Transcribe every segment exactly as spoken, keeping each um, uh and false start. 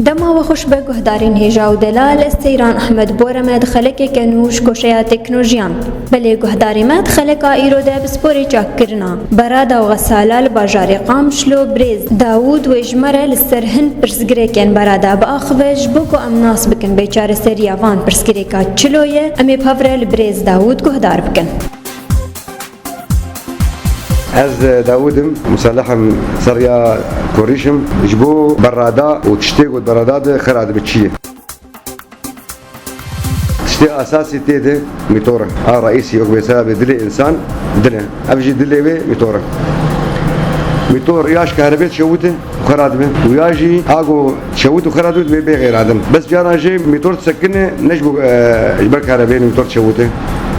Dema we xweş be guhdarên hêja û delal, ez Seyran Ehmed Bore me di xelekeke nû ji koşeya teknolojiyan. Belê guhdarê me di xeleka îro de bi sporê çakkirina berada û xesala li bajarê Qamişlo birêz Dawûd wê ji me re li ser hin pirsgirêkên berada biaxive, ji bo ku em nas bikin bê çareseriya van pirsgirêka çilo ye, em ê bi hev re li birêz Dawûd guhdar bikin. Ez Dawûd im, muselih im, ser riya kurîş im. Ji bo berada û tiştê ku di berada de xera dibe çi ye? Tiştê esasî tê de mîtor e. A reîsî wek mesela bê dilê însan dil e. Ev jî dilê wê mîtor e. Mîtor ya ji kahribê dişewite û xera dibe û ya jî a ku dişewit û xera dibe, divê bê xêradin. Bes caran jî mîtor disekine ne ji bo, e, ji ber kahribê mîtor dişewite.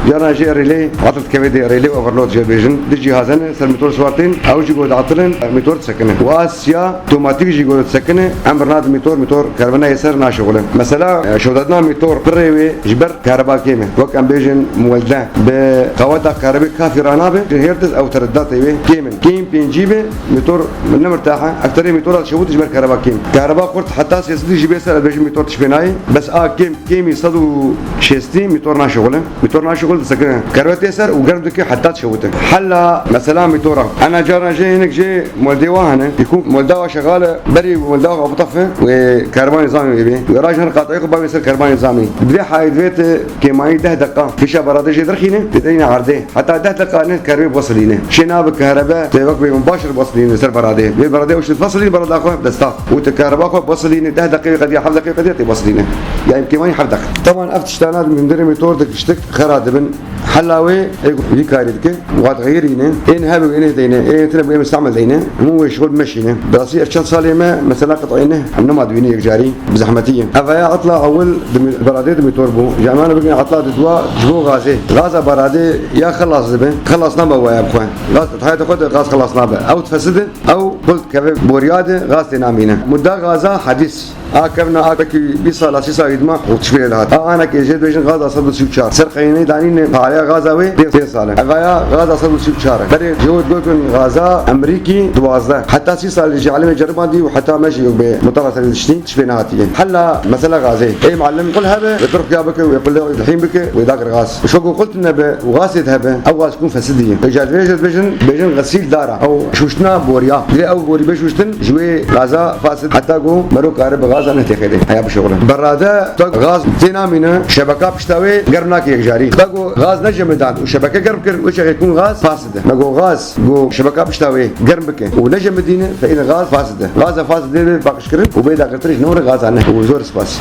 Caran jî rêlê etil dikeve dê, rêlê overload jê bêjin. Du cîhaz hene ser mîtor siwar tên, ew jî ku diatilin, mîtor disekine. Û a siya otomatîk jî ku disekine, em birnadin mîtor, mîtor kahribê nayê ser naşixule. Mesela, e, şewdadina mîtor pirê wê ji ber kahreba kêm e. Wek em bêjin muwelde bi qaweta kahribê kafî ranabe, hertz ew teredatê wê kêm in. Kêm pêncî be, mîtor ne mirtah e. Ekterê mîtora dişewit ji ber kahreba kêm. Kahreba xurt heta sê sedî jî bê ser, ez bêjim mîtor tişt pê nayê. Bes a kêm, kêmî sed û şêstî mîtor naşixule. Mîtor naşixule disekine. Kahrebe tê ser û germ dike heta dişewite. Hela mesela mîtora. Ena caran jê hinek jê muweldê wa hene. Yekû muwelda wa şexale, berî muwelda wa bitafe wê kahreba nîzamî wê bê. Wê rajin her qatayê xwe bavê ser kahreba nîzamî. Divê hayê divê te kêmayî deh deqa. Fîşa berade jê dirxîne, dê derîne erdê. Heta deh deqa ne kahrebe biwesilîne. Şê nabe kahrebe, te wek bê min baş re biwesilîne ser berade. Vê berade ew şi biwesilîne berada xwe desta. Û te kahreba xwe biwesilîne, deh deqe wê qediya, heft deqe wê qediya tê biwesilîne. Yani kêmayî heft deqe. Teban ev tiştana di hundirê mîtor de tiştik xera dibin. Hela wê ê vî karî dike. Wat xeyrîne. Ên hebe ên deyne. Ên tine ê mistamel deyne. Hemû wê şixul meşîne. Bi rastî ev çend salê me mesela qit'ê ne. Em nema dibîne yek carî. Bi zehmetî ye. Ev ya etla ewil di mî-, beradê di mîtor bû. Ji emana bigin etla di dua ji bo gazê. Gaza beradê ya xelas dibe. Xelas nabe waya bi xwe. Gaz, di hayata xwe de gaz xelas nabe. Ew difeside, ew kul dikeve boriya de gaz tê namîne. Muda gaza hedîs. A kevna a wekî bîst sala, sî sala dima û tiştê lê dihat. A anekê jê dibêjin gaza sed û sî û çar. Ser qeynê danîne pareya gaza wê pênc, pênc sal e. Evaya gaza sed û sî û çar e. Berê jê wê gotin gaza Emerîkî duwazdeh. Heta sî salî jî alimê ceribandî û heta me jî wek bê mutala serê diştî tişt pê nehatiye. Hela mesela gazê. Ê muallim qul hebe, wê qul xuya bike, wê qul lehîm bike, wê dakir gaz. Şok û qul tune be û gazê de hebe, ew gaz kûn fesidî ye. Ê jadvê jê dibêjin, bêjin xesîl dara. Ew şuştina boriya. Divê ew borî be şuştin, ji wê gaza fasid heta ku mero kare bi gaza netêxê de heya bişuxule. Berade tu gaz tê namîne, şebeka pişta wê germ nake yek carî. Te ku gaz nejemidan û şebeke germ kir, wê çaxê kûn gaz fasid e. Me ku gaz ku şebeka pişta wê germ bike û nejemidîne, fe îne gaz fasid e. Gaza fasid dê bê paqijkirin û bê dagirtir ji nû re gaza ne. Û zor spas.